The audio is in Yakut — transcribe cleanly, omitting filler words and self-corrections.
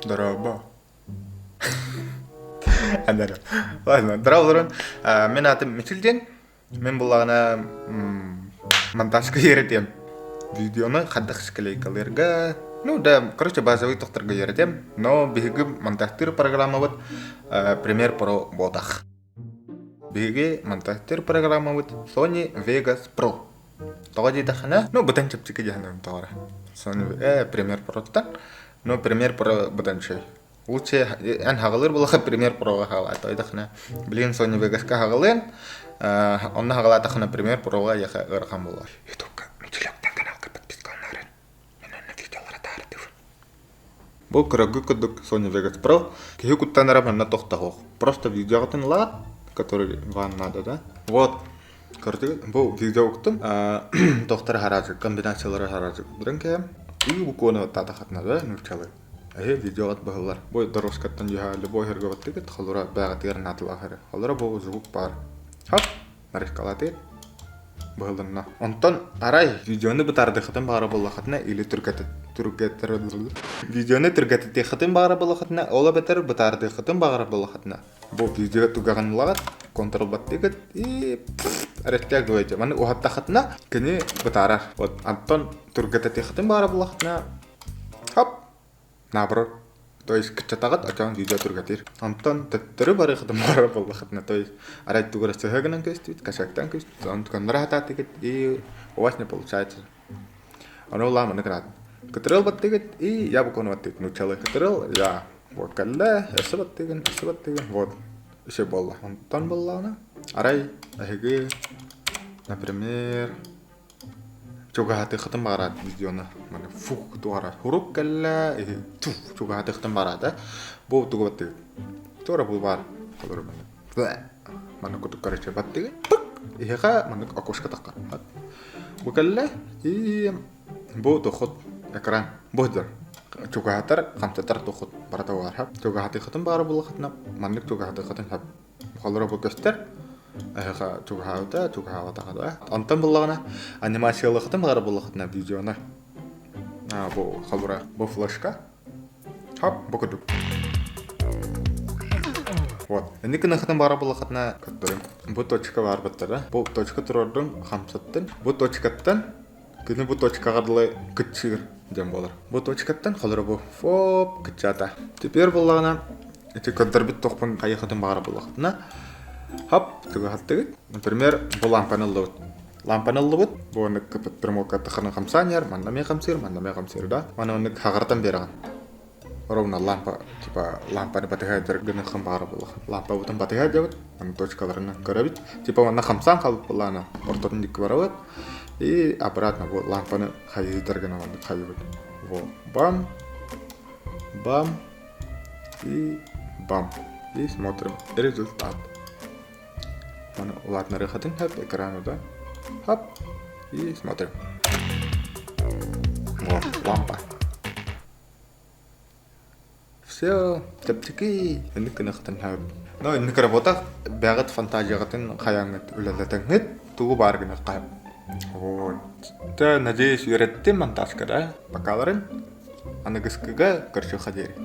Дорообо. Анара. Ладно, дорооболорун. Мин аатым Мичил диэн. Мин буллаҕына монтажка үөрэтиэм. Видеоны хайдах склейкалыырга, ну да, короче, базовый тохторго үөрэтиэм. Но биһиги монтажтыыр программабыт Premiere Pro буолтах. Биһиги монтажтыыр программабыт Sony Vegas Pro. Тоҕо диэтэххинэ, ну, бытан чэпчэки дьаһанарым тоҕо эрэ. Sony Premiere Pro-ттан. Но Premiere Pro быдан үчүгэй. Лучше эн хаҕылыыр буоллахха Premiere Pro-га хаҕалаата. Ойдоххуна, билигин Sony Vegas-ка хаҕылыан, онно хаҕалаатаххына Premiere Pro-га эйиэхэ ыарахан буолар. Ютубка Мичилэктэн каналга подпискаланарын. Мен онно видеолары таһаардыбын. Бу кырагы курдук Sony Vegas Pro. Киһи куттанара манна тохтоһуох. Просто видеоҕытын ылаат, который вам надо, да? Вот. Көрдүгүт, бу видео уктум. Тохтор хараачык, комбинациялары хараачык дырын кэм. И букваны тата да, нуччалы. Эһи видеоҕыт быһыллар. Бу дорожкаттан дьиһа любой хэргэ баттыгыт, холура бэҕэтигэр наатылаах эрэ. Холура бу звук баар. Хоп, нарискалаатыгыт. Быһылынна. Онтон арай видеону бытаардыхытын баҕара буоллахытына или түргэтэр видеону түргэтитиэххитин баҕара буоллахытына, ол эбэтэр бытаардыаххытын баҕара буоллахытына бу видео тугаҕын ылаҕыт, контрол баттыгыт и растягиваете. Маны уһаттахытына кини бытаарар. Вот Антон түргэтэтиэххитин баҕара буоллахытына хоп наоборот то есть кыччатаҕыт очоон видео түргэтиир. Онтон төттөрү барыахытын баҕара буоллахытына то есть арай тугу эрэ сыһа гынан көстүбүт, кошелектан көстүбүт, онтуканнара хатаатыгыт и у вас не получается. Ону улаан маннык ыраатын. Кытырыл баттыгыт и я букваны баттыгыт нууччалыы кытырыл я вот кэллэ өссө баттыгын өссө баттыгын вот үсэ буолла. Онтон буоллаҕына арай эһиги например чугаһатыаххытын баҕараат видеону маны фух туора хурук кэллэ иһи туф чугаһатыахтын баҕараата бу тугу баттыгыт туора бу баар холору маны маны кутук короче баттыгыт пык иһиэхэ маннык окошко таххар бу кэллэ и бу дохут экран бу сылдьар чугаһатар хамсатар дохут барыта баар чугаһатыаххытын баҕара буоллаххытына маннык чугаһатыаххытын сөп Холоро бу көстөр. Эһэхэ чугаһаабыта, чугаһаабатаҕа да. Онтон буллаҕына анимациялыахытын баҕара буллахытына видеоны. А, бу холура, бу флешка. Хоп, бу курдук. Вот. Инник гыныахытын баҕара буллахытына көрдөрүм. Бу точка баар баттара. Бу точка туруордум, хамсаттым. Бу точкаттан күнү бу точкаҕа дылы кыччыыр диэн буолар. Бу точкаттан холоро бу фоп кыччаата. Теперь буллаҕына ити көрдөрбүт тохпун хайыахытын баҕара буллахытына хоп тугахаттыгыт. Например, бу лампаны ыллыбыт. Лампаны ыллыбыт. Бу оннук прямолка таханы хамсаан манна эмиэ хамсыыр, манна эмиэ хамсыыр да. Маны оннук хаҕаратан биэрэҕин. Ровно лампа типа лампаны батыһа гыныаххын баҕара буоллах. Лампабытын батыһа дьабыт, аны точкаларынан көрөбүт. Типа манна хамсаан хаалбыт буоллаҕына ортотун диэки барабыт. И обратно бу лампаны хайыытар гына маннык хайыбыт. Во, бам, бам и бам. И смотрим результат. Маны улаатынарыахатын хөп экрану да. Хоп. И смотрим. Во, лампа. Все, чэпчэки. Инник гыныахтан сөп. Но инник работа бэҕит фантазияҕытын хайаҥҥыт үлэлэтэҥҥит тугу баар гыныахха сөп. Вот. Тэ, надеюсь, үөрэттим монтажка, да? Покаларын. Аныгыскыга көрсүөххэ диэри.